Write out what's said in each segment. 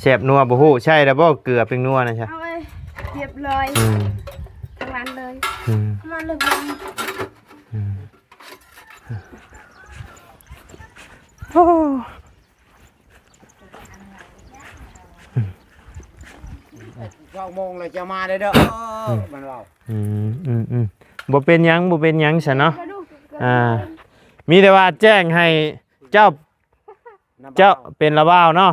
ແຊບນົວບໍ່ຮູ້ ໃສ່ແລ້ວບໍ່ເກືອແປ້ງນົວນະຊະ? ເອົາໄວ້ຮຽບຮ້ອຍ ອືມ ທາງຮ້ານເລີຍ ອືມ ທາງຮ້ານເລີຍ ອືມ ໂອ້ ສອງໂມງແລ້ວຈະມາເດີ ເດີ ອືມ ມັນເວົ້າ ອືມ ອືມ ອືມ ບໍ່ເປັນຫຍັງ ບໍ່ເປັນຫຍັງຊະເນາະ ອ່າ ມີແຕ່ວ່າແຈ້ງໃຫ້ເຈົ້າ ເຈົ້າເປັນລາວເນາະ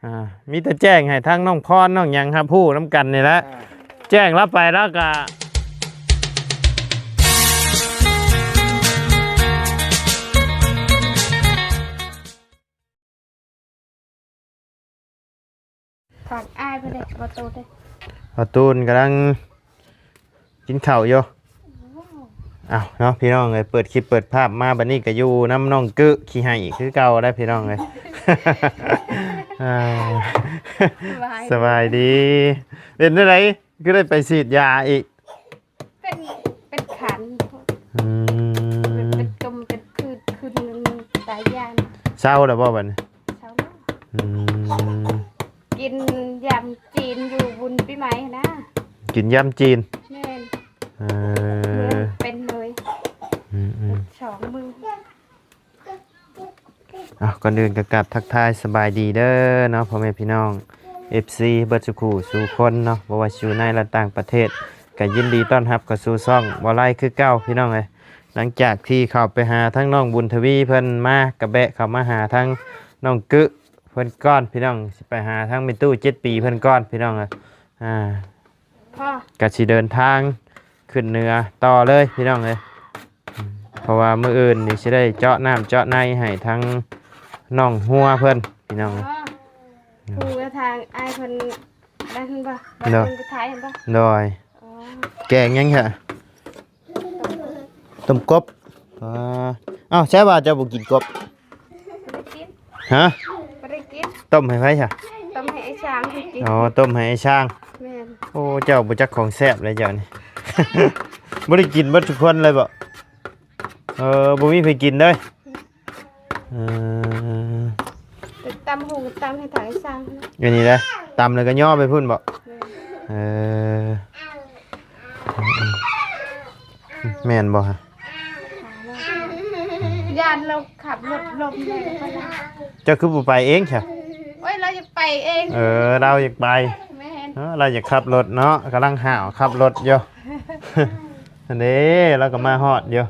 ອ່າ ມີແຕ່ແຈ້ງໃຫ້ທັງນ້ອງພອນນ້ອງຫຍັງຮັບຮູ້ນຳກັນນີ້ແຫຼະ ອ່າ ແຈ້ງລາວໄປລາວກະ ທາງອ້າຍເພິ່ນເດ້ ບໍ່ໂຕເດ້ ບໍ່ຕູນກຳລັງກິນເຂົ້າຢູ່. ອ້າວເນາະ ພີ່ນ້ອງເອີຍ ເປີດຄລິບເປີດພາບມາ ບັດນີ້ກໍຢູ່ນຳນ້ອງກຶຂີ້ໄຫ້ຄືເກົ່າແລ້ວ ພີ່ນ້ອງເອີຍ. ອ່າ ສະບາຍ ສະບາຍດີ ເປັນຈັ່ງໃດ ຄືໄດ້ໄປສີດຢາອີກ? ເປັນ ເປັນຄັນ ອືມ ເປັນ ເປັນຕຸ່ມ ເປັນຜືດ ຂຶ້ນ ຕາຍຢານ. ເຊົາແລ້ວບໍ່ບັດນີ້? ເຊົາແລ້ວ ອືມ ກິນຢຳຈີນຢູ່ບຸນປີໃໝ່ຫັ້ນນະ. ກິນຢຳຈີນ? ແມ່ນ ເອີ ເປັນເລີຍ ອືມໆ ສອງມື້. ເອົາ ກ່ອນອື່ນກໍກາບທັກທາຍສະບາຍດີເດີເນາະ ພໍ່ແມ່ພີ່ນ້ອງ ເອັຟຊີ ເບິດສູ່ຄູ່ສູ່ຄົນເນາະ ບໍ່ວ່າຊິຢູ່ໃນ ແລະ ຕ່າງປະເທດ ກໍຍິນດີຕ້ອນຮັບເຂົ້າສູ່ຊ່ອງບໍ່ໄລຄືເກົ່າ ພີ່ນ້ອງເອີຍ. ຫຼັງຈາກທີ່ເຂົ້າໄປຫາທາງນ້ອງບຸນທະວີເພິ່ນມາ ກໍແບະເຂົ້າມາຫາທາງນ້ອງກຶເພິ່ນກ່ອນ ພີ່ນ້ອງ ຊິໄປຫາທາງແມ່ຕູ້ເຈັດປີເພິ່ນກ່ອນ ພີ່ນ້ອງເອີຍ. ອ່າ ກໍຊິເດີນທາງຂຶ້ນເໜືອຕໍ່ເລີຍ ພີ່ນ້ອງເອີຍ. ເພາະວ່າມື້ອື່ນນີ້ຊິໄດ້ເຈາະນ້ຳເຈາະໃນໃຫ້ທາງນ້ອງຫົວເພິ່ນ ພີ່ນ້ອງເອີຍ. ອໍ ຜູ້ທາງອ້າຍເພິ່ນນັ້ນບໍ່? ໂດຍ ເພິ່ນໄປຖ່າຍຫັ້ນບໍ່? ໂດຍ ອໍ ແກງຫຍັງຫະ? ຕົ້ມກົບ. ອໍ ອ້າວ ໃຊ່ວ່າເຈົ້າບໍ່ກິນກົບ? ບໍ່ໄດ້ກິນ. ຮະ? ບໍ່ໄດ້ກິນ. ຕົ້ມໃຫ້ໃຜຊະ? ຕົ້ມໃຫ້ໄອ້ຊ້າງກິນ. ອໍ ຕົ້ມໃຫ້ໄອ້ຊ້າງ. ແມ່ນ. ໂອ້ ເຈົ້າບໍ່ຈັກຂອງແຊບເລີຍເຈົ້ານີ້ ບໍ່ໄດ້ກິນເບິດທຸກຄົນເລີຍບໍ? ເອີ ບໍ່ມີໃຜກິນເລີຍ. ເອີ ຕຳຫຸ່ງຕຳໃຫ້ທາງໄອ້ຊ້າງ ອັນນີ້ເດ້ ຕຳແລ້ວກໍຍໍໄປພຸ້ນບໍ? ແມ່ນ. ເອີ ແມ່ນບໍ່ຮະ? ຢ້ານລາວຂັບລົດລົ້ມແລ້ວໄປລະ. ເຈົ້າຄືບໍ່ໄປເອງຊະ? ໂອ້ຍ ລາວຢາກໄປເອງ. ເອີ ລາວຢາກໄປ. ແມ່ນ. ເອີ ລາວຢາກຂັບລົດເນາະ ກຳລັງຫ້າວຂັບລົດຢູ່. ຫັ້ນເດ້ ລາວກໍມາຮອດຢູ່.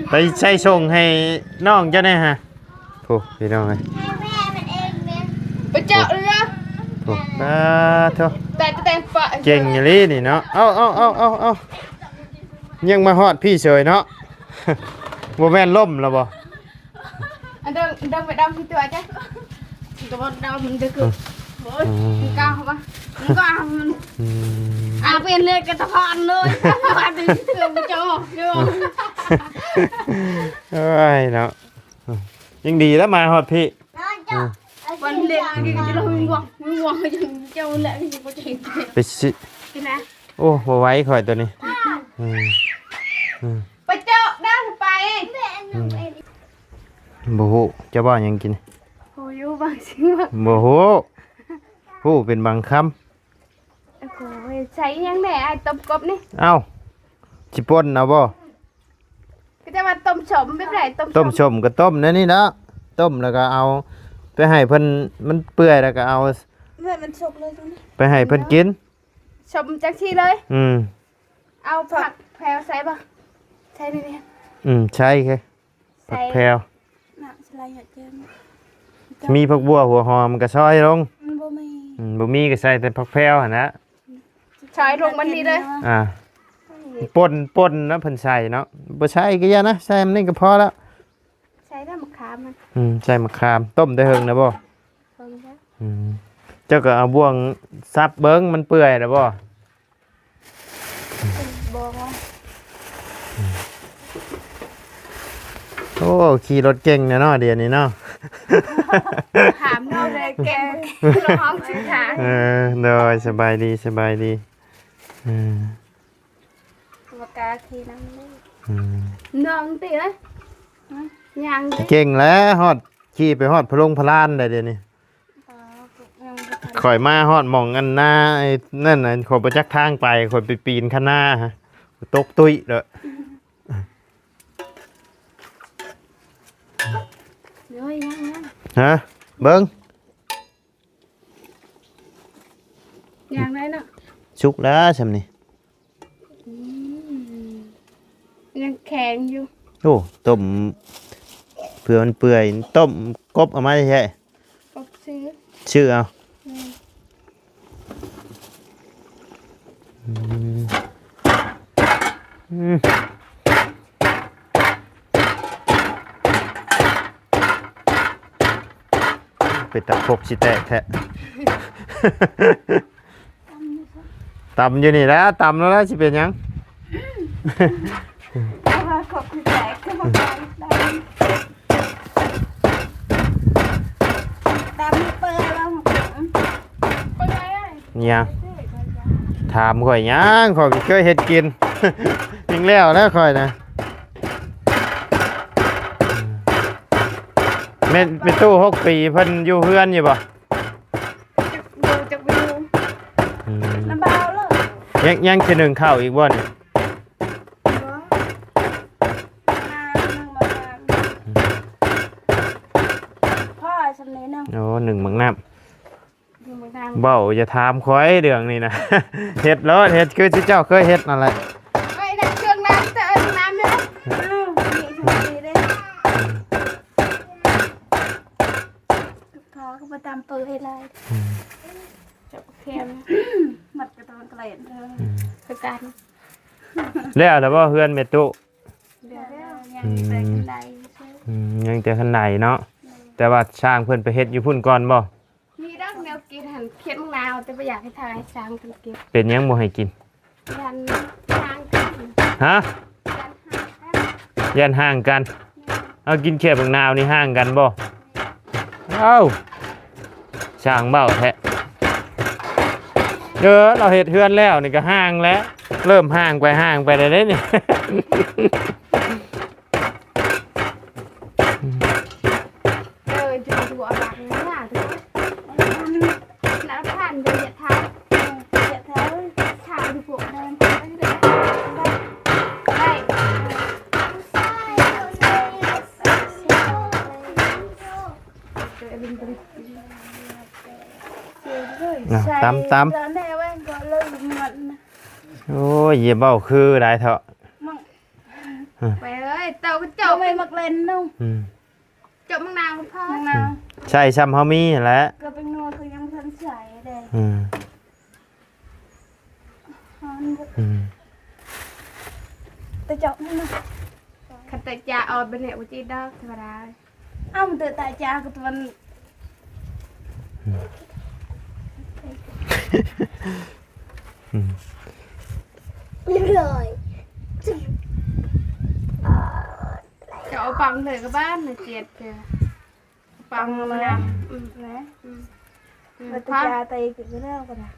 ໄປໃສ່ສົ່ງໃຫ້ນ້ອງເຈົ້າແດ່ຫະ. ໂອ້ ພີ່ນ້ອງເອີຍ ໄປເຈາະເລີຍ. ໂອ້ ສາທຸ ແຕ່ ແຕ່ ແຕ່ ເກັ່ງອີ່ຫຼີນີ້ເນາະ. ເອົາ ເອົາ ຍັງມາຮອດພີ້ເສີຍເນາະ. ບໍ່ແມ່ນລົ້ມແລ້ວບໍ່? ອັນເດີ ເດີໄປດຳທີ່ຕົວຈ້ະ ຕົວດຳມັນຈະຄື ອືມ ໂອ້ຍ ອືມ ມັນກ້າວເຂົ້າມາ ມັນກ້າວ ອືມ ອາ ເປັນເລກກະຕະພອນເລີຍ ວ່າເປັນເຄື່ອງຈອກຢູ່. ເອີຍເນາະ ຍັງດີແລ້ວມາຮອດພີ້. ອືມ ວັນເລກກິນຈະລົງງວງ ງວງເຈົ້າແຫຼະ ໄປຊິ ກິນນະ. ໂອ້ ບໍ່ໄຫວຂ້ອຍຕົວນີ້. ອືມ ອືມ ໄປເຈາະນະ ໄປ ອືມ ບໍ່ຮູ້ ເຈົ້າເວົ້າຫຍັງກິນ? ຮູ້ຢູ່ບາງສິ່ງບາງ ບໍ່ຮູ້ ຮູ້ເປັນບາງຄຳ. ໂອ້ຍ ໃສ່ຫຍັງແດ່ອ້າຍ ຕົ້ມກົບນີ້? ເອົ້າ ຊິປົ່ນເອົາບໍ່? ກໍຈະວ່າຕົ້ມສົ້ມແບບໃດ? ຕົ້ມ ຕົ້ມສົ້ມກໍຕົ້ມແນວນີ້ລະ ຕົ້ມແລ້ວກໍເອົາໄປໃຫ້ເພິ່ນ ມັນເປື່ອຍແລ້ວກໍເອົາ ແມ່ນ ມັນສຸກເລີຍ ໄປໃຫ້ເພິ່ນກິນ. ສົ້ມຈັ່ງຊີ້ເລີຍ? ອືມ ເອົາຜັກແພວໃສ່ບໍ່? ໃສ່ນີ້ ອືມ ໃສ່ຄື ໃສ່ ຜັກແພວ ນ້ຳສະໄລເຍາະເຈີ ມີຜັກບົ່ວຫົວຫອມກໍຊອຍລົງ. ມັນບໍ່ມີ ອືມ ບໍ່ມີກໍໃສ່ແຕ່ຜັກແພວຫັ້ນນະ ຊອຍລົງມັນນີ້ເລີຍ. ອ່າ ປົ່ນ ປົ່ນນະ ເພິ່ນໃສ່ເນາະ ບໍ່ໃສ່ກໍຢ່ານະ ໃສ່ມັນນີ້ກໍພໍແລ້ວ. ໃສ່ແລ້ວໝາກຂາມມັນ ອືມ ໃສ່ໝາກຂາມ. ຕົ້ມແຕ່ເຫິງແລ້ວບໍ່? ເຫິງແລ້ວ. ອືມ ເຈົ້າກໍເອົາບ່ວງສັບເບິ່ງ ມັນເປື່ອຍແລ້ວບໍ່? ບໍ່ ອືມ ໂອ້ ຂີ່ລົດເກັ່ງແດ່ເນາະ ດຽວນີ້ເນາະ. ຖາມເຮົາແດ່ ເກັ່ງ ເອີ ໂດຍ ສະບາຍດີ ສະບາຍດີ. ອືມ ບໍ່ກ້າຂີ່ນຳເລີຍ. ອືມ ນ້ອງຕິເອີຍ ຍັງເດ້ ເກັ່ງແລ້ວ ຮອດ ຂີ່ໄປຮອດພະລົງພະລານໄດ້ດຽວນີ້. ອໍ ຍັງບໍ່ທັນ ຂ້ອຍມາຮອດໝ່ອງອັນນາ ໄອ້ນັ້ນນະ ຂ້ອຍບໍ່ຈັກທາງໄປ ຂ້ອຍໄປປີນຄະນາ ຕົກຕຸ້ຍເດີ້. ໂອ້ຍ ຍັງໆ ຮະ ເບິ່ງ ຍ່າງໄດ້ເນາະ ສຸກແລ້ວຊ່ຳນີ້. ອືມ ຍັງແຂງຢູ່. ໂອ້ ຕົ້ມ ເພື່ອມັນເປື່ອຍ ຕົ້ມກົບເອົາມາແທ້. ກໍຊື້ ຊື້ເອົາ. ແມ່ນ ອືມ ອືມ ເປັນຕາຄົກຊິແຕກແທ້. ຕຳຢູ່ນີ້ແຫຼະ ຕຳແລ້ວລະ ຊິເປັນຫຍັງ? ເພາະວ່າຄົກຊິແຕກ ຄືບໍ່ຕຳ ຕຳເປື່ອຍວ່າ ເປື່ອຍ ຫຍັງ? ຖາມຂ້ອຍຫຍັງ? ຂ້ອຍບໍ່ເຄີຍເຮັດກິນ. ຍັງແລ້ວແລ້ວຂ້ອຍນະ. ແມ່ນ ແມ່ຕູ້ ຫົກປີ ເພິ່ນຢູ່ເຮືອນຢູ່ບໍ່? ຈັກຢູ່ ຈັກບໍ່ຢູ່. ອືມ ນຳບ່າວເລີຍ. ຍັງ ຍັງຊິໜຶ້ງເຂົ້າອີກບໍ່ນີ້? ບໍ່ ມາໜຶ້ງໝາກນ້ຳ. ອືມ ພໍຊ່ຳນີ້ໜຶ່ງ. ໂອ້ ໜຶ້ງໝາກນ້ຳ ໜຶ້ງໝາກນ້ຳ. ເວົ້າຢ່າຖາມຂ້ອຍເລື່ອງນີ້ນະ. ເຮັດໂລດ ເຮັດຄືທີ່ເຈົ້າເຄີຍເຮັດນັ້ນແຫຼະ. ເອີຍ ນັກເຄື່ອງນ້ຳ ເຕີມນ້ຳຢູ່. ອ້າວ ນີ້ ນີ້ເດ້. ອືມ ເຂົາກໍບໍ່ຕຳເປືໃຫ້ຫຼາຍ. ອືມ ເຈົ້າແຄມ ມັດກະຕອນກະແລນເດີ. ອືມ ຄືກັນ. ແລ້ວລະບໍ່ເຮືອນແມ່ຕູ້? ແລ້ວ ຍັງແຕ່ຄັນໄດ. ອືມ ຍັງແຕ່ຄັນໄດເນາະ. ແມ່ນ ແຕ່ວ່າຊ່າງເພິ່ນໄປເຮັດຢູ່ພຸ້ນກ່ອນບໍ່? ມີດອກແນວກິນຫັ້ນ ຂຽດໝາກນາວ ແຕ່ບໍ່ຢາກໃຫ້ທາງຊ່າງເພິ່ນກິນ. ເປັນຫຍັງບໍ່ໃຫ້ກິນ? ຢ້ານຫ່າງກັນ. ຮະ? ຢ້ານຫ່າງກັນ. ຢ້ານຫ່າງກັນ. ແມ່ນ ເອົາ ກິນຂຽດໝາກນາວນີ້ຫ່າງກັນບໍ່? ແມ່ນ ເອົ້າ ຊ່າງເວົ້າແທ້. ເອີ ລາວເຮັດເຮືອນແລ້ວນີ້ກໍຫ່າງແລ້ວ ເລີ່ມຫ່າງໄປຫ່າງໄປແລ້ວເດ້ນີ້. ເອີ ຈະໄປດູເອົາຫຼັກເນາະ ທຸກຄົນ. ອືມ ໜ້າທ່ານ ດຽວຢາກຖ່າຍ ຢາກຖ່າຍ ຖ່າຍຢູ່ພວກນັ້ນ ໄດ້ ໄດ້ ນະ ຕຳ ຕຳ ໂອ້ຍ ຢ່າເວົ້າຄືຫຼາຍເຖາະ. ໄປເອີຍ ເຕົາກະເຈົ້າ ໄປໝາກເຫຼັ້ນເນາະ. ອືມ ເຈາະໝາກນາວກໍພໍ ໝາກນາວ ອືມ ໃສ່ຊ່ຳເຮົາມີຫັ້ນແຫຼະ. ເກືອແປ້ງນົວຄືຍັງບໍ່ທັນໃສ່ເດ້. ອືມ ອືມ ແຕ່ເຈາະມັນນະ ຄັນແຕ່ຈາອອກແບບນີ້ບໍ່ຕິດດອກ ທຳມະດາ. ເອົ້າ ມັນເຕີຕາຈາກະຕວນ. ອືມ ອືມ ເຈົ້າເອົາປັງເລີຍກັບບ້ານນະ ເຈັດເທື່ອ. ປັງມາ ອືມ ນະ ອືມ ອືມ ແລ້ວກໍໄດ້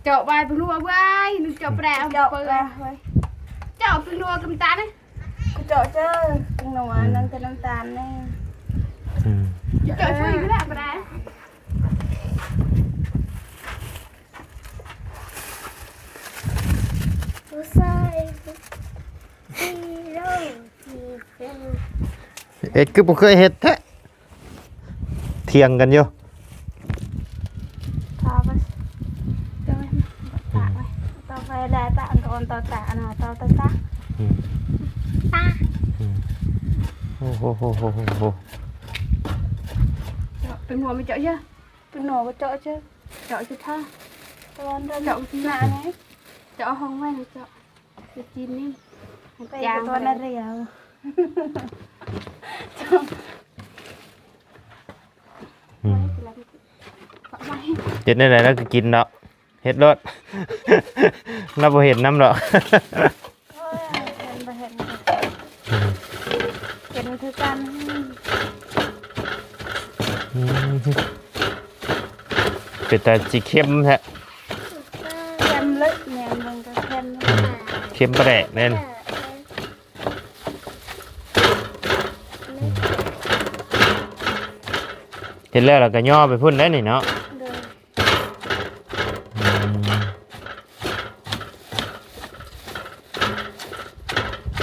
ເຈາະໄວ້ເປັນຫົວໄວ້ ໜຶ່ງເຈາະແປະ ເຈາະໄປເລີຍ ເຈາະເປັນຫົວກຳຕານນະ ເຈາະເຈີເປັນຫົວ ອືມ ນັ້ນກໍນ້ຳຕານນີ້. ອືມ ເຈາະຊ່ວຍຢູ່ແລ້ວກໍໄດ້. ເອັດຄືບໍ່ເຄີຍເຮັດແທ້ ຖຽງກັນຢູ່. ຕາໄປ ຕາໄປ ຕາໄປ ແລ້ວຕາອັນຕາ ຕາ ຕາ ຕາ ຕາ ອືມ ຕາ ອືມ ໂອ້ໂຫ ໂຫ ໂຫ ໂຫ ໂຫ ເຈາະເປັນຫົວ ໄມ່ເຈາະເຢີ ເປັນຫົວກໍເຈາະເຈີ ເຈາະເຈີ ເຈາະເຈີ ເຈາະຫ້ອງໄວ້ ເຈາະ ໄປກິນນີ້ ໄປຈາງ ຕອນນັ້ນແລ້ວ. ອືມ ເຮັດແນວໃດລາວກໍກິນດອກ ເຮັດໂລດ ລາວບໍ່ເຫັນນຳດອກ. ໂອ້ຍ ເຫັນບໍ່ເຫັນ ອືມ ເຫັນຄືກັນ. ອືມ ເປັນຕາຊິເຄັມແທ້. ເຄັມເລີຍ ແມ່ນ ມັນກໍເຄັມ ເຄັມປາແດກແມ່ນ. ເຮັດແລ້ວລະກະຍໍໄປພຸ້ນໄດ້ນີ້ເນາະ. ໂດຍ.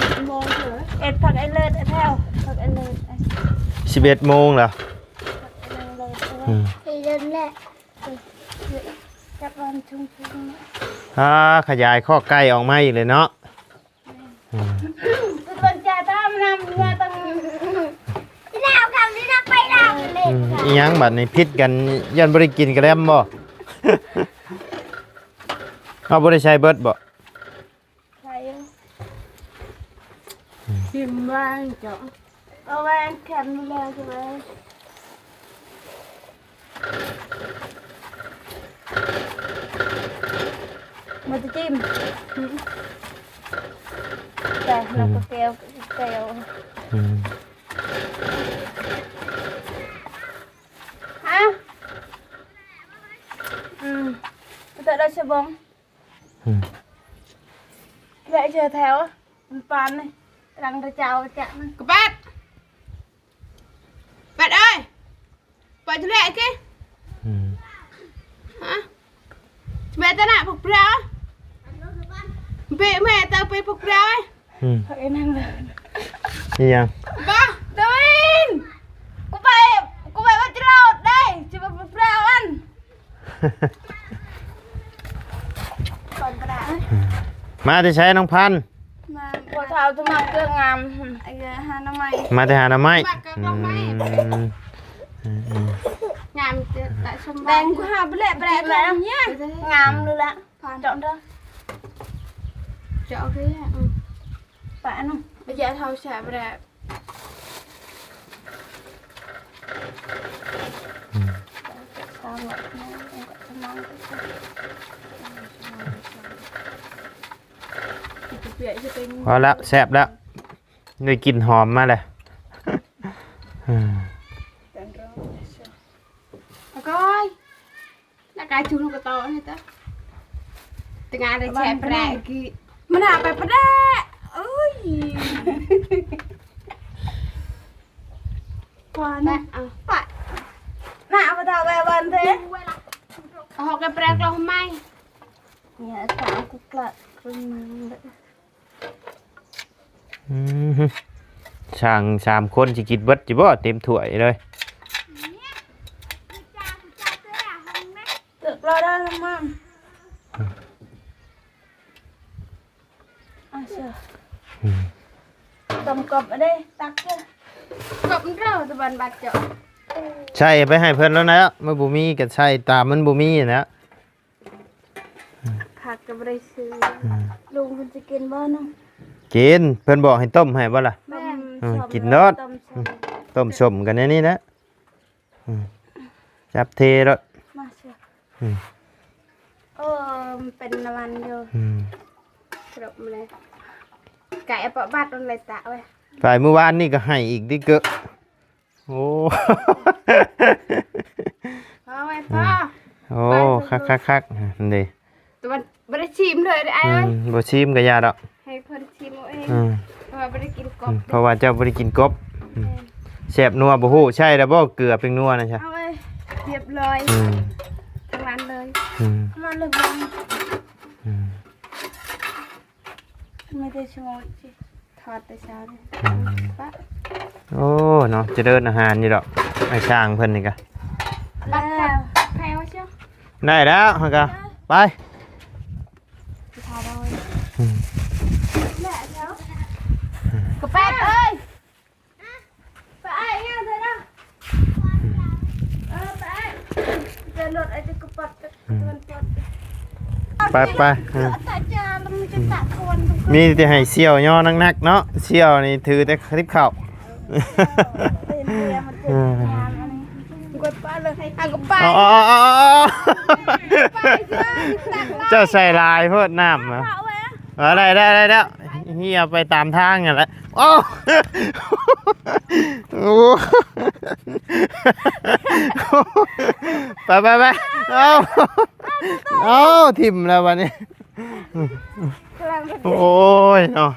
ອືມ ເອັດຜັກໄອເລີດ ໄອແພວ ຜັກໄອເລີດ ສິບເອັດໂມງແລ້ວ. ອືມ ໄອເລີດແຫຼະ ຈັບວັນຊຸງຊຸງ. ອາ ຂະຫຍາຍຄອກໄກ່ອອກມາອີກເລີຍເນາະ. ອືມ ເພິ່ນຈະຕາມນຳເມືອຕັ້ງ ທີ່ລາວກັນ ທີ່ນຳໄປລາວເລີຍ. ອືມ ອີ່ຫຍັງບັດນີ້ ຜິດກັນ ຢ້ານບໍ່ໄດ້ກິນກະແລັມບໍ່? ເອົາ ບໍ່ໄດ້ໃສ່ເບິດບໍ່? ໃສ່ຢູ່. ອືມ ຖິ້ມໄວ້ເຈົ້າ ເອົາໄວ້ອັນແຂນນີ້ແລ້ວໃຊ່ໄໝ? ບໍ່ໄດ້ຈິ້ມ. ອືມ ແຕ່ ອືມ ແລ້ວກໍແກ້ວ ແກ້ວ. ອືມ ຮະ? ອືມ ແຕ່ລະສະບອງ. ອືມ ແວະເທື່ອແຖວ ມັນປານນີ້ ກຳລັງຈະເຈົ້າຈະນະ ກະແປດ ແປດເອີຍ ໄປທຸເລະກິ. ອືມ ຮະ? ແມ່ຕະນະພວກເຮົາ ເບະແມ່ເຕີໄປພວກເຮົາ. ອືມ ເຂົາເອີ້ນຫຍັງເລີຍ ອີ່ຫຍັງ? ບໍ່ ດາວິນ ກູໄປ ກູໄປວ່າຈະລອດໄດ້ ຈະມາເປົ່າອັນ ກ່ອນກະດາດ. ມາແຕ່ໃສນ້ອງພັນ? ມາ ພໍ່ເຖົ້າຈະມາເກືອງາມ ເອີ ຫາໜໍ່ໄມ້ ມາແຕ່ຫາໜໍ່ໄມ້. ອືມ ອືມ ງາມ ແບ່ງກູຫາໄປແຫຼະ ໄປແຫຼະ ງາມເລີຍລະ. ຜ່ານ ເຈາະເດີ ເຈາະເລີຍ. ອືມ ປະອັນນັ້ນ ໄປແຍກເທົ່າແຊະບໍ່ໄດ້. ອືມ ພໍແລ້ວ ແຊບແລ້ວ ໄດ້ກິ່ນຫອມມາແລ້ວ. ອືມ ອາກອຍ ລະກາຍຈູນກະໂຕນີ້ຕະ ຕະງານໄດ້ແຊະແປະກີ້ ມັນຫາໄປປະແດະ. ເອີຍ ກວ່ານະ ໄປ ເອົາ ໄປ ນະ ເອົາໄປທາແວວັນເທ ເອົາກະແປະກະໃໝ່ ເນຍ ສາວກຸກລະ ອືມ ອືມ ຊ່າງສາມຄົນຊິກິນເບິດຢູ່ບໍ່ ເຕັມຖ້ວຍເລີຍ. ເຕີກລະດານະມັນ ອືມ ອືມ ກຳກັບເດ້ ຕັກເດີ ກຳເດີ ຕະບັນບັດເຈົ້າ ໃສ່ໄປໃຫ້ເພິ່ນແລ້ວນະ ມັນບໍ່ມີກະໃສ່ຕາມມັນບໍ່ມີຫັ້ນແຫຼະ. ຜັກກະບໍ່ໄດ້ຊື້. ອືມ ລຸງເພິ່ນຊິກິນບໍ່ນະ? ກິນ ເພິ່ນບອກໃຫ້ຕົ້ມໃຫ້ບໍ່ລະ? ແມ່ນ ອືມ ຕົ້ມ ກິນໂລດ ຕົ້ມສົ້ມ ອືມ ຕົ້ມສົ້ມກັນໃນນີ້ແຫຼະ. ອືມ ຈັບເທໂລດ ມາເຊື່ອ. ອືມ ເອີ ມັນເປັນນ້ຳມັນຢູ່. ອືມ ສະຫຼຸບມາເລີຍ ໄກ່ເອົາປະບັດມັນເລີຍຕະເວີຍ. ໄປມື້ວານນີ້ກະໃຫ້ອີກຕິເກີ. ໂອ້ ພໍໄວ້ພໍ. ອືມ ໂອ້ ຄັກໆໆ ຫັ້ນເດ ແຕ່ວ່າບໍ່ໄດ້ຊີມເລີຍເດ້ອ້າຍເອີຍ. ອືມ ບໍ່ຊີມກະຢ່າດອກ ໃຫ້ເພິ່ນຊີມເອົາເອງ. ອືມ ເພາະວ່າບໍ່ໄດ້ກິນກົບ ອືມ ເພາະວ່າເຈົ້າບໍ່ໄດ້ກິນກົບ. ອືມ ແມ່ນ ແຊບນົວບໍ່ຮູ້ ໃສ່ແລ້ວບໍ່ເກືອແປ້ງນົວນະຊະ? ເອົາໄວ້ຮຽບຮ້ອຍ. ອືມ ທັງນັ້ນເລີຍ. ອືມ ມາເລີຍ. ອືມ ມີແຕ່ຊົ່ວໂມງ ທອດແຕ່ເຊົ້ານີ້. ອືມ ປະ ໂອ້ ເນາະ ຈະເດີນອາຫານຢູ່ດອກ ໄອ້ຊ່າງເພິ່ນນີ້ກະ ບັດແລ້ວ ໄປເອົາເຈົ້າ ໄດ້ແລ້ວ ເຮົາກະ ເອີ ໄປ. ອືມ ແລ້ວ ກະແປດເອີຍ. ໄປອ້າຍຍ່າງເດີນະ. ເອີ ໄປອ້າຍ ເດີນລົດອ້າຍຈະກະປັດ ອືມ ໄປໄປ. ເອີ ມີແຕ່ໃຫ້ສ່ຽວຍໍໜັກໆເນາະ ສ່ຽວນີ້ຖືແຕ່ຕິບເຂົ້າ. ເອີ ເອີ ເຈົ້າໃສ່ຫຼາຍໂພດນ້ຳນະ. ເອົາ ໄດ້ ໄດ້ ໄດ້ແລ້ວ ເຮົາໄປຕາມທາງຫັ້ນແຫຼະ. ໂອ້ ໂອ້ ໄປ ໄປ ໄປ. ເອົາ ເອົາ ຖິ້ມແລ້ວບັດນີ້. ໂອ້ຍເນາະ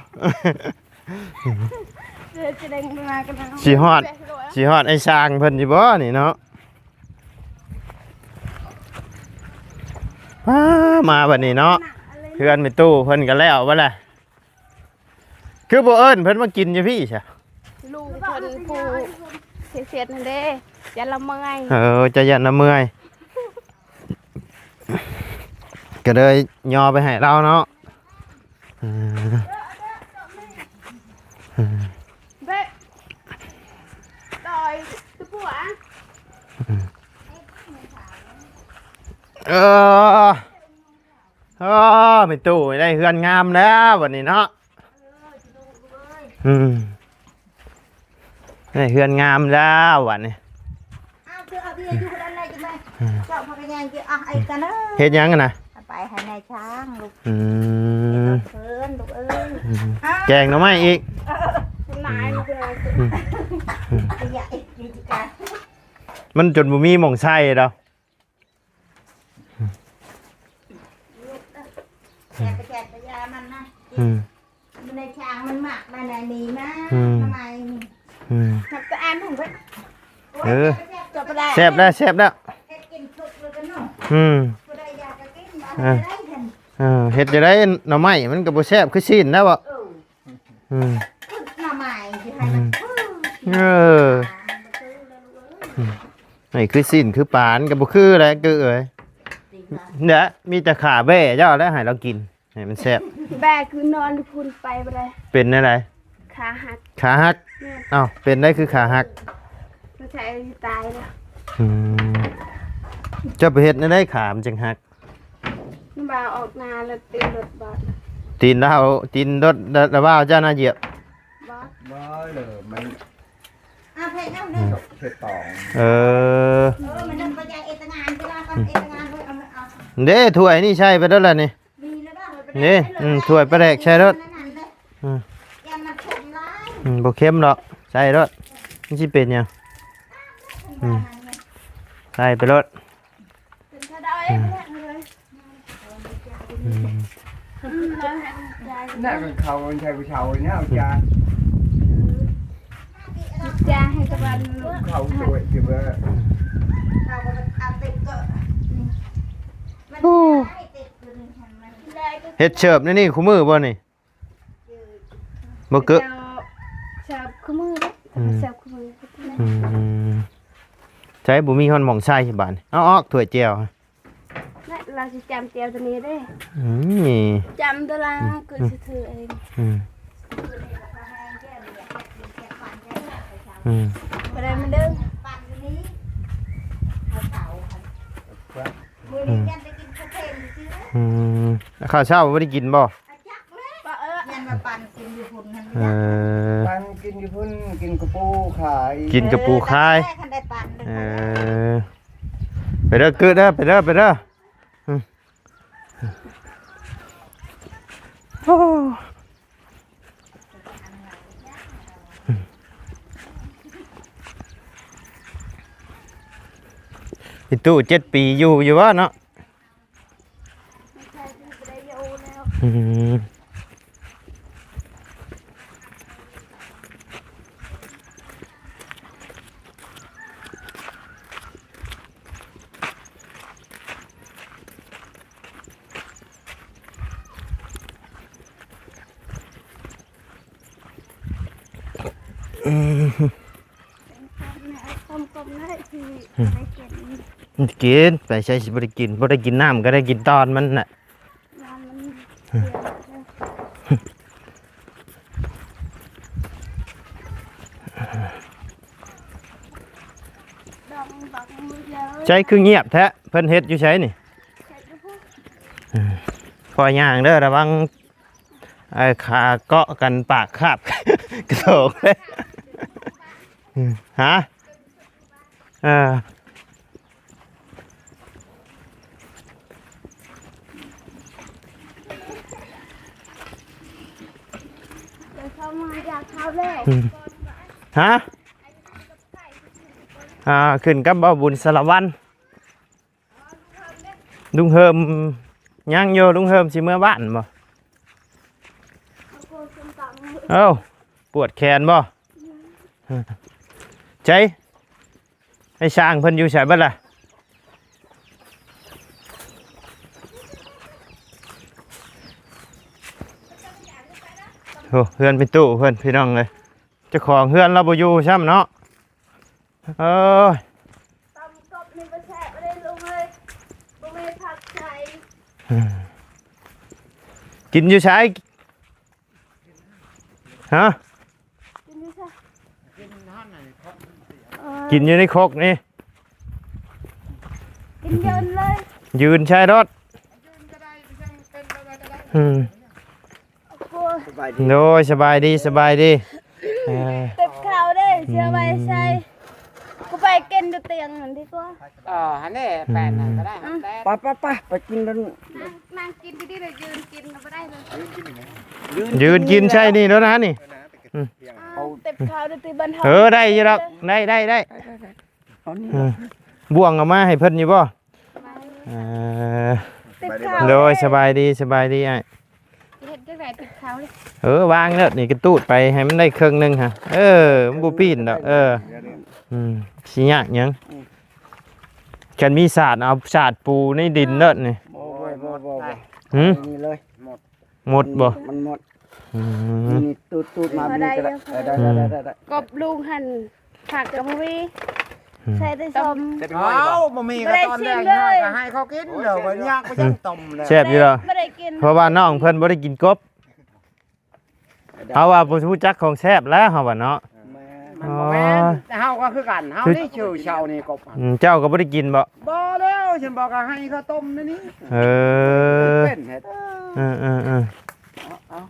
ຊິຮອດ ຊິຮອດໄອ້ຊ່າງເພິ່ນຢູ່ບໍ່ນີ້ເນາະ? ປ້າ ມາບັດນີ້ເນາະ ເຮືອນແມ່ຕູ້ເພິ່ນກໍແລ້ວບັດລະ ຄືບໍ່ເອີ້ນເພິ່ນມາກິນຢູ່ພີ້ຊະ? ລຸງເພິ່ນຜູ້ເຮັດຫັ້ນເດ້ ຢ້ານລາວເມື່ອຍ. ເອີ ເຈົ້າຢ້ານລາວເມື່ອຍ ກໍເລີຍຍໍໄປໃຫ້ລາວເນາະ. ເອີ ເອີ ເອີ ເອີ ແມ່ຕູ້ໄດ້ເຮືອນງາມແລ້ວບັດນີ້ເນາະ. ອືມ ໄດ້ເຮືອນງາມແລ້ວບັດນີ້. ອ້າວ ຄືເອົາເບຍຢູ່ນັ້ນໄດ້ຈັ່ງໃດ? ເຈົ້າພາກັນຍ່າງ ເຮັດຫຍັງຫັ້ນນະ? ເອົາໄປໃຫ້ນາຍຊ້າງລູກ. ອືມ ເອີ ລູກເອີຍ. ອືມ ແກງໜໍ່ໄມ້ອີກ. ເອີ ຫຼາຍເດີ. ອືມ ຂະຫຍະອີກ ກິດຈະການ ມັນຈົນບໍ່ມີໝ່ອງໃສ່ດອກ. ແຊບ ແຊບ ຢາມັນນະ. ອືມ ມັນໄດ້ຊ້າງ ມັນມັກ ມັນໄດ້ມີມາ ອືມ ທຳໄມ? ອືມ ມັກແຕ່ອັນນັ້ນເບິດ. ເອີ ແຊບແລ້ວ ແຊບແລ້ວ. ເຮັດກິນສຸກແລ້ວກັນເນາະ. ອືມ ຜູ້ໃດຢາກກໍກິນ ເອີ ເຮັດຈັ່ງໃດ ໜໍ່ໄມ້ມັນກໍບໍ່ແຊບຄືຊີ້ນນະບໍ? ເອີ ອືມ ໜໍ່ໄມ້ຊິໃຫ້ມັນ ອືມ ເອີ ອືມ ນີ້ຄືຊີ້ນຄືປາ ມັນກໍບໍ່ຄືແຫຼະ ຄືເອີຍ. ເດ້ ມີແຕ່ຂາແບ້ເຈົ້າແຫຼະໃຫ້ລາວກິນ ໃຫ້ມັນແຊບ. ແບ້ຄືນອນຢູ່ພຸ້ນໄປບໍ່ໄດ້. ເປັນແນວໃດ? ຂາຫັກ. ຂາຫັກ? ແມ່ນ. ອ້າວ ເປັນໄດ໋ຄືຂາຫັກ? ບໍ່ໃຊ່ຕາຍແລ້ວ. ອືມ ເຈົ້າໄປເຮັດແນວໃດຂາມັນຈຶ່ງຫັກ? ບ່າວອອກນາແລ້ວຕີນລົດບາດ. ຕີນລາວ ຕີນລົດ ລະ ບ່າວເຈົ້ານະຢຽບ? ບໍ່ ບໍ່ເລີຍ ມັນ ເອີ ເອີ ມັນເດີນໄປຢາເອດຕະງານ ເວລາກ່ອນເອດຕະງານ ເອົາ ເອົາ ເດ້ ຖ້ວຍນີ້ໃສ່ໄປໂລດລະນີ້. ນີ້ ອືມ ຖ້ວຍປາແດກໃສ່ໂລດ. ອືມ ຢ້ານມັນເຄັມຫຼາຍ. ອືມ ບໍ່ເຄັມດອກ ໃສ່ໂລດ ມັນຊິເປັນຫຍັງ? ອືມ ໃສ່ໄປໂລດ. ອືມ ອືມ ນັ້ນເຂົາໃສ່ຜູ້ເຖົ້ານີ້ ເອົາຈານ ຈານໃຫ້ຕະວັນ ເຂົາຊ່ວຍຊິວ່າ ໂອ້ ເຮັດເສີບໃນນີ້ຄູ່ມື້ບໍ່ນີ້? ບໍ່ເກີ ເຈົ້າ ເສີບຄູ່ມື້ເດ້ ອືມ ເສີບຄູ່ມື້. ອືມ ໃຊ້ບໍ່ມີຮອດໝ່ອງໃສ່ບາດນີ້. ເອົາອອກຖ້ວຍແຈ່ວ ລາວຊິຈຳແຈ່ວຕົວນີ້ເດ້. ອືມ ຈຳຕົວລາວ ອືມ ກໍຊິຖືເອງ. ອືມ ອືມ ບໍ່ໄດ້ມາເດີ. ອືມ ອືມ ເຂົ້າເຊົ້າບໍ່ໄດ້ກິນບໍ່? ຍັງມາປັ່ນກິນຢູ່ພຸ້ນຫັ້ນ. ເອີ ປັ່ນກິນຢູ່ພຸ້ນ ກິນກະປູຂາຍ ກິນກະປູຂາຍ. ຄັນໄດ້ປັ່ນ ເອີ ໄປເດີ ກຶເດີ ໄປເດີ ໄປເດີ. ອືມ ໂອ້ ອີຕູ້ເຈັດປີຢູ່ ຢູ່ບໍ່ເນາະ? ອືມ ອືມ ກິນ ໄປໃສຊິບໍ່ໄດ້ກິນ ບໍ່ໄດ້ກິນນ້ຳກໍໄດ້ກິນຕອນມັນນະ. ໃສຄືງຽບແທ້ ເພິ່ນເຮັດຢູ່ໃສນີ້? ອືມ ພໍຍ່າງເດີ ລະວັງ ໄອ້ຂາເກາະກັນປາກຄາບກະໂຫຼກເລີຍ. ຮະ? ເອີ ຮະ? ອ່າ ຂຶ້ນກັບບ່າວບຸນສາລະວັນ. ລຸງເຮີມຍັງຢູ່ ລຸງເຮີມຊິເມືອບ້ານບໍ່? ເອົ້າ ປວດແຂນບໍ່? ໃສ ໄອ້ຊ້າງເພິ່ນຢູ່ໃສເບິດລະ? ໂອ້ ເຮືອນແມ່ຕູ້ເພິ່ນ ພີ່ນ້ອງເອີຍ ເຈົ້າຂອງເຮືອນລາວບໍ່ຢູ່ຊ້ຳເນາະ. ເອີຍ ຕຳກົບນີ້ບໍ່ແຊບເລີຍລຸງເອີຍ ບໍ່ມີຜັກໃສ່. ກິນຢູ່ໃສ? ຮະ? ກິນຢູ່ໃສ? ກິນຢູ່ໃນຄົກນີ້ ກິນເຍີນເລີຍ ຢືນໃສ່ລົດ. ອືມ ໂອ້ຍ ສະບາຍດີ ໂດຍ ສະບາຍດີ ສະບາຍດີ. ເອີ ເຕັບເຂົ້າເດ້ ເສື້ອໄວ້ໃສ່ ອືມ ກູໄປກິນຢູ່ຕຽງນັ້ນດີກວ່າ. ເອີ ຫັ້ນແຫຼະ ແປນນັ້ນກໍໄດ້ ອືມ ແປນ ໄປ ໄປ ໄປ ໄປກິນນັ້ນ ນັ່ງ ນັ່ງກິນດີໆ ເລີຍ ຢືນກິນກໍບໍ່ໄດ້ເລີຍ ຢືນກິນໃສ່ນີ້ໂດນນະນີ້. ອືມ ເອົາເຕັບເຂົ້າເດີ ຕິບັນເຮົາ ເອີ ໄດ້ຢູ່ດອກ ໄດ້ ໄດ້ ໄດ້ ເອົານີ້ ອືມ ບ່ວງເອົາມາໃຫ້ເພິ່ນຢູ່ບໍ່? ເອີ ຕິດເຂົ້າ ໂດຍ ສະບາຍດີ ສະບາຍດີອ້າຍ. ເຮັດຈັ່ງໃດຕິດເຂົ້າເລີຍ? ເອີ ວາງເລີດນີ້ ກະຕູດໄປໃຫ້ມັນໄດ້ເຄິ່ງໜຶ່ງຫັ້ນ. ເອີ ມັນບໍ່ປີ້ນດອກ. ເອີ ອືມ ຊິຍາກຫຍັງ? ອືມ ຄັນມີສາດ ເອົາສາດປູໃນດິນເລີດນີ້. ບໍ່ ບໍ່ ບໍ່ ບໍ່ ຫືມ? ນີ້ເລີຍ ໝົດ ໝົດບໍ່? ມັນໝົດ. ອືມ ນີ້ຕູດໆມາແບບນີ້ກໍໄດ້ ເອີ ໄດ້ ອືມ ໄດ້ ໄດ້ ໄດ້ ກອບລູກຫັ້ນ ຜັກກໍບໍ່ມີ ອືມ ໃສ່ແຕ່ສົ້ມ. ເອົາ ບໍ່ມີກໍຕອນແລງ ບໍ່ໄດ້ຊິມເລີຍ ກໍໃຫ້ເຂົາກິນເດີ ວ່າຍາກໄປຈັ່ງຕົ້ມແລ້ວ ແຊບຢູ່ດອກ ບໍ່ໄດ້ກິນ ເພາະວ່ານ້ອງເພິ່ນບໍ່ໄດ້ກິນກົບ. ເຮົາວ່າບໍ່ຮູ້ຈັກຂອງແຊບແລ້ວ ເຮົາວ່າເນາະ. ແມ່ນ ມັນບໍ່ແມ່ນ ອໍ ແຕ່ເຮົາກໍຄືກັນ ເຮົານີ້ຊື່ເຊົ້ານີ້ກໍ ອືມ ເຈົ້າກໍບໍ່ໄດ້ກິນບໍ່? ບໍ່ແລ້ວ ຊັ້ນບໍ່ກໍໃຫ້ເຂົາຕົ້ມໃນນີ້. ເອີ ເປັນເຮັດ ເອີໆໆ ເອົາ ເອົາ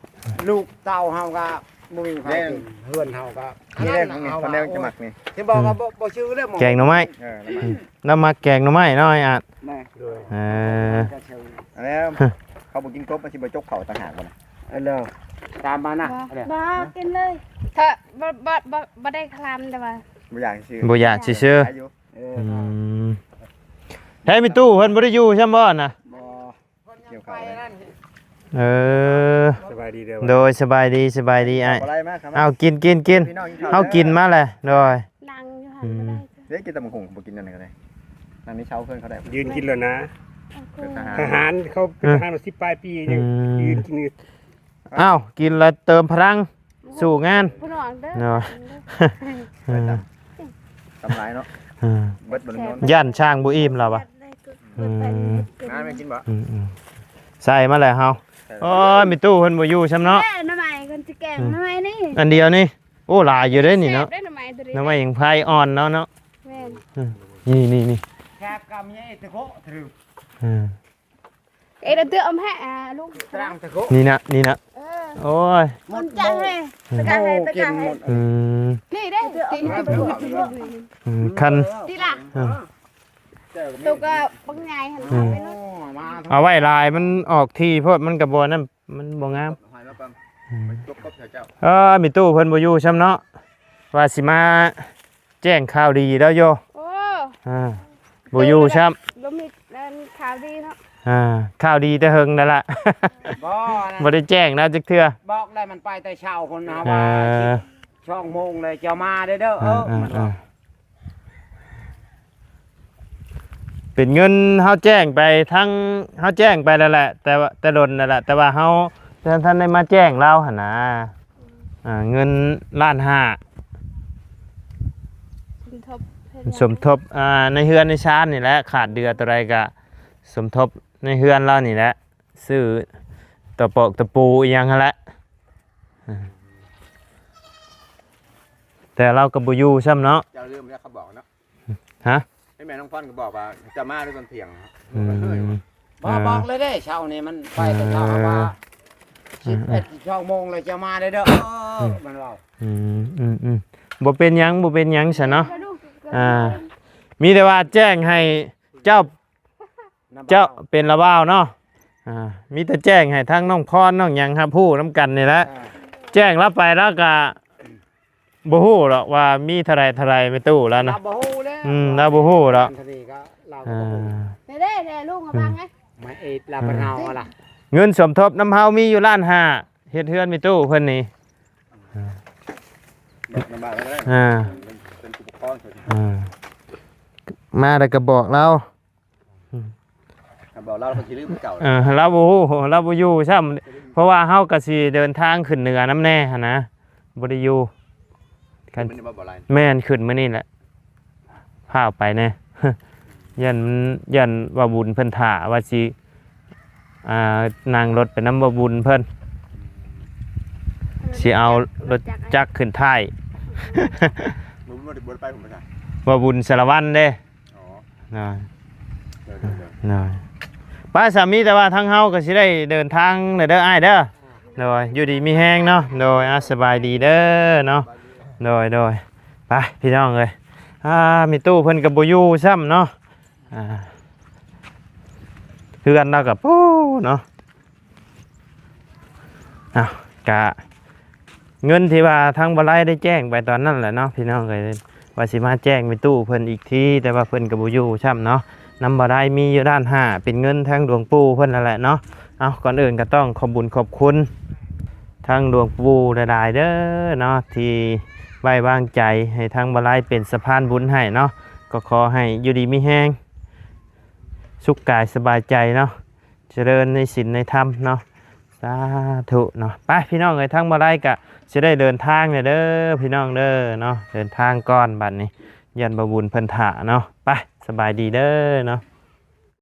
ລູກເຕົ້າເຮົາກໍບໍ່ມີໃຜກິນ ເຮືອນເຮົາກໍ ນີ້ເດ້ ອັນນັ້ນ ຂອງນີ້ ເຮົາ ຂອງແນວຈະມັກນີ້ ຊິບອກວ່າ ອືມ ບໍ່ ບໍ່ຊື່ເລີຍ ແກງໜໍ່ໄມ້ ເອີ ໜໍ່ໄມ້ ອືມ ລາວມັກແກງໜໍ່ໄມ້ເນາະ ອ້າຍອາດ ແມ່ນ ໂດຍ ເອີ ອັນແລ້ວ ເຂົາບໍ່ກິນກົບ ມັນຊິບໍ່ຈົກເຂົ້າຕ່າງຫາກບໍ່ນະ? ເອີ ແລ້ວ ຕາມມານະ ບໍ່ ບໍ່ ກິນເລີຍ ຖ້າ ບໍ່ ບໍ່ ບໍ່ ບໍ່ໄດ້ຄະລຳ ແຕ່ວ່າ ບໍ່ຢາກຊື່ ບໍ່ຢາກຊື່ ເອີ ອືມ ໃຫ້ແມ່ຕູ້ເພິ່ນບໍ່ໄດ້ຢູ່ຊ້ຳບໍ່ນະ? ບໍ່ ກ່ຽວເຂົ້າແລ້ວ ເອີ ສະບາຍດີເດີ ໂດຍ ສະບາຍດີ ສະບາຍດີອ້າຍ. ເອົາ ກິນ ກິນ ກິນ ພີ່ນ້ອງກິນເຂົ້າ ເຮົາກິນມາແລ້ວ ໂດຍ ນັ່ງຢູ່ຫັ້ນ ອືມ ບໍ່ໄດ້ ເດ້ ກິນຕຳບັກຫຸ່ງ ບໍ່ກິນອັນນັ້ນກໍໄດ້ ນັ່ງໃນເຊົາເພື່ອນເຂົາໄດ້ ຢືນກິນແລ້ວນະ ເປັນທະຫານ ທະຫານເຂົາເປັນ ອືມ ທະຫານມາສິບປາຍປີ ອືມ ຢືນກິນຢູ່. ອ້າວ ກິນແລ້ວເຕີມພະລັງ ສູ້ງານ ຜູ້ນ້ອງເດີ ເນາະ ຕຳຫຼາຍເນາະ ເອີ ເບິດບໍ່ໄດ້ນອນ ຢ້ານຊ້າງບໍ່ອີ່ມລາວວ່າ ອືມ ມາແມ່ກິນບໍ່? ອືມໆ ໃສ່ມາແລ້ວເຮົາ ໂອ້ຍ ແມ່ຕູ້ເພິ່ນບໍ່ຢູ່ຊ້ຳເນາະ ແມ່ໜໍ່ໄມ້ເພິ່ນຊິແກງ ອືມ ໜໍ່ໄມ້ນີ້ ອັນດຽວນີ້ ໂອ້ ຫຼາຍຢູ່ເດ້ນີ້ເນາະ ແຊບເດ້ໜໍ່ໄມ້ຕົວນີ້ ໜໍ່ໄມ້ຫຍັງ ໄຜ່ອ່ອນເນາະ ເນາະ ແມ່ນ ອືມ ນີ້ໆໆ ແຊບກຳໃຫຍ່ຕະໂກະ ອືມ ເອ ເດືອມແຮະ ອາ ລຸງ ນີ້ນະ ນີ້ນະ ເອີ ໂອ້ຍ ມັນຈະໃຫ້ ອືມ ຕະກະໃຫ້ ຕະກະໃຫ້ ອືມ ນີ້ເດ້ ອືມ ຄັນ ນີ້ລະ ເອີ ໂຕກໍບັກໃຫຍ່ຫັ້ນ ອືມ ເອົາໄວ້ຫຼາຍ ມັນອອກທີ່ໂພດ ມັນກໍບໍ່ນັ້ນ ມັນບໍ່ງາມ ອືມ ເອີ ແມ່ຕູ້ເພິ່ນບໍ່ຢູ່ຊ້ຳເນາະ ວ່າຊິມາ ແຈ້ງຂ່າວດີແລ້ວໂຍ ໂອ້ ອ່າ ບໍ່ຢູ່ຊ້ຳ ບໍ່ມີ ອັນ ຂ່າວດີເນາະ ອ່າ ຂ່າວດີແຕ່ເຫິງນັ້ນລະ ບໍ່ນະ ບໍ່ໄດ້ແຈ້ງລາວຈັກເທື່ອ ບອກໄດ້ມັນໄປແຕ່ເຊົ້າພຸ້ນ ເຮົາວ່າ ເອີ ສອງໂມງແລ້ວຈະມາເດີ ເອີ ເອີ ມັນວ່າ ເປັນເງິນເຮົາແຈ້ງໄປທັງ ເຮົາແຈ້ງໄປແລ້ວແຫຼະ ແຕ່ວ່າ ແຕ່ດົນແລ້ວແຫຼະ ແຕ່ວ່າເຮົາ ແຕ່ທ່ານໄດ້ມາແຈ້ງລາວຫັ້ນນະ ອ່າ ເງິນລ້ານຫ້າ ສົມທົບ ສົມທົບ ອ່າ ໃນເຮືອນໃນຊານນີ້ແຫຼະ ຂາດເດື່ອຕົວໃດກະສົມທົບໃນເຮືອນລາວນີ້ແຫຼະ ຊື້ຕະປອກຕະປູອີ່ຫຍັງຫັ້ນແຫຼະ ແຕ່ລາວກໍບໍ່ຢູ່ຊ້ຳເນາະ ເຈົ້າລືມແລ້ວເຂົາບອກເນາະ ຮະ ໃຫ້ແມ່ນ້ອງພອນກໍບອກວ່າຈະມາໃນຕອນທ່ຽງ ອືມ ບໍ່ ບອກເລີຍເດ້ ເຊົ້ານີ້ມັນໄປແຕ່ເຊົ້າ ອ່າ ວ່າ ອ່າ ສິບເອັດ ສອງໂມງແລ້ວຈະມາເດີ ເອີ ອືມ ມັນເວົ້າ ອືມໆໆ ບໍ່ເປັນຫຍັງ ບໍ່ເປັນຫຍັງຊັ້ນເນາະ ອ່າ ມີແຕ່ວ່າແຈ້ງໃຫ້ເຈົ້າ ເຈົ້າເປັນລາວບ່າວເນາະ ອ່າ ມີແຕ່ແຈ້ງໃຫ້ທັງນ້ອງພອນນ້ອງຫຍັງຮັບຮູ້ນຳກັນນີ້ແຫຼະ ອ່າ ແຈ້ງລາວໄປລາວກະ ບໍ່ຮູ້ດອກວ່າມີເທົ່າໃດເທົ່າໃດ ແມ່ຕູ້ລາວນະ ລາວບໍ່ຮູ້ແລ້ວ ອືມ ລາວບໍ່ຮູ້ດອກ ອັນນີ້ກໍລາວກໍບໍ່ຮູ້ ອ່າ ເດ້ໆໆ ລຸງເອົາບັງໄງ ມາເອດລາວເພິ່ນເຮົາລະ ເງິນສົມທົບນຳເຮົາມີຢູ່ລ້ານຫ້າ ເຮັດເຮືອນແມ່ຕູ້ເພິ່ນນີ້ ອ່າ ເປັນຜູ້ປົກຄອງ ອ່າ ມາແລ້ວກໍບອກລາວ ອືມ ທຳ ບໍ່ ລາວກໍຊິລືມຄືເກົ່າ ເອີ ລາວບໍ່ຮູ້ ລາວບໍ່ຢູ່ຊ້ຳ ເພາະວ່າເຮົາກໍຊິເດີນທາງຂຶ້ນເໜືອນຳແດ່ຫັ້ນນະ ບໍ່ໄດ້ຢູ່ ຄັນ ຂຶ້ນມື້ນີ້ບໍ່ ບໍ່ໄດ້ ແມ່ນ ຂຶ້ນມື້ນີ້ແຫຼະ ພາໄປແດ່ ຢ້ານ ຢ້ານວ່າບຸນເພິ່ນຖ້າວ່າຊິ ອ່າ ນັ່ງລົດໄປນຳບໍ່ບຸນເພິ່ນ ຊິເອົາລົດຈັກຂຶ້ນທ້າຍ ບໍ່ບຸນບໍ່ໄດ້ໄປ ບໍ່ບຸນສາລະວັນເດ້ ອໍ ໂດຍ ໂດຍ ໂດຍ ໂດຍ ໄປ ສາມີ ແຕ່ວ່າທາງເຮົາກໍຊິໄດ້ເດີນທາງແລ້ວເດີອ້າຍເດີ ໂດຍ ຢູ່ດີມີແຮງເນາະ ໂດຍ ອ່າ ສະບາຍດີເດີເນາະ ໂດຍ ໂດຍ ໄປ ພີ່ນ້ອງເອີຍ ອ່າ ແມ່ຕູ້ເພິ່ນກໍບໍ່ຢູ່ຊ້ຳເນາະ ອ່າ ເຮືອນລາວກໍ ໂອ້ ເນາະ ເອົາ ກະເງິນທີ່ວ່າທາງບໍ່ໄລໄດ້ແຈ້ງໄປຕອນນັ້ນແຫຼະເນາະ ພີ່ນ້ອງເອີຍ ວ່າຊິມາແຈ້ງແມ່ຕູ້ເພິ່ນອີກທີ ແຕ່ວ່າເພິ່ນກໍບໍ່ຢູ່ຊ້ຳເນາະ ນຳບໍ່ໄລມີຢູ່ລ້ານຫ້າ ເປັນເງິນທາງຫຼວງປູ່ເພິ່ນນັ້ນແຫຼະເນາະ ເອົາ ກ່ອນອື່ນກໍຕ້ອງຂອບບຸນຂອບຄຸນທາງຫຼວງປູ່ຫຼາຍໆເດີເນາະ ທີ່ໄວ້ວາງໃຈໃຫ້ທາງບໍ່ໄລເປັນສະພານບຸນໃຫ້ເນາະ ກໍຂໍໃຫ້ຢູ່ດີມີແຮງ ສຸກກາຍສະບາຍໃຈເນາະ ຈະເລີນໃນສິນໃນທຳເນາະ ສາທຸເນາະ ໄປ ພີ່ນ້ອງເອີຍ ທາງບໍ່ໄລກະຊິໄດ້ເດີນທາງແລ້ວເດີ ພີ່ນ້ອງເດີເນາະ ເດີນທາງກ່ອນບັດນີ້ ຢ້ານບໍ່ບຸນເພິ່ນຖ້າເນາະ ໄປ ສະບາຍດີເດີເນາະ.